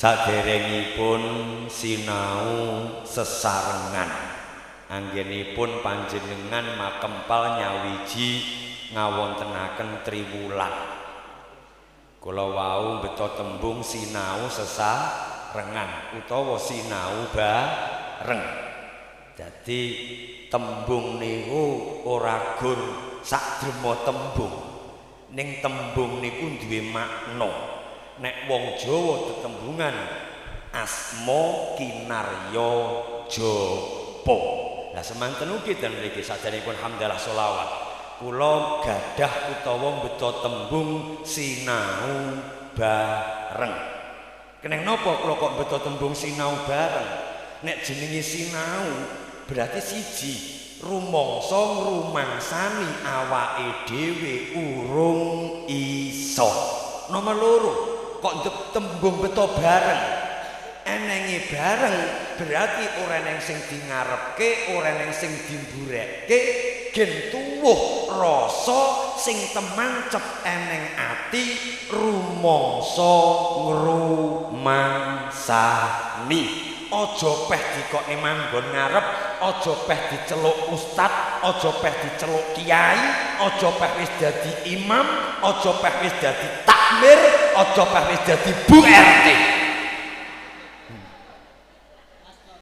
Saderengipun sinau sesarengan, anggenipun panjenengan makempal nyawiji ngawontenaken triwulan. Kula wau beto tembung sinau sesarengan utawa sinau bareng. Dadi tembung niku ora gur sak drema tembung. Ning tembung niku duwe makna. Nek wong Jawa tetembungan asma kinarya japa. Lah semanten ugi ten mriki sadanipun hamdalah selawat. Kula gadah utawa beto tembung sinau bareng. Keneng napa kula kok beto tembung sinau bareng? Nek jenenge sinau berarti siji rumangsa ngrumangsani awake dhewe urung iso. Nomor loro kok tembung beto bareng. Enenge bareng berarti ora eneng sing dingarepke, ora eneng sing dimburekke, gen tuwuh rasa sing temancep eneng ati rumangsa ngrumangsani. Aja peh dikokne manggon ngarep, aja peh diceluk ustad, aja peh diceluk kiai, aja peh wis dadi imam, aja peh wis dadi takmir, aja peh wis dadi Bu RT.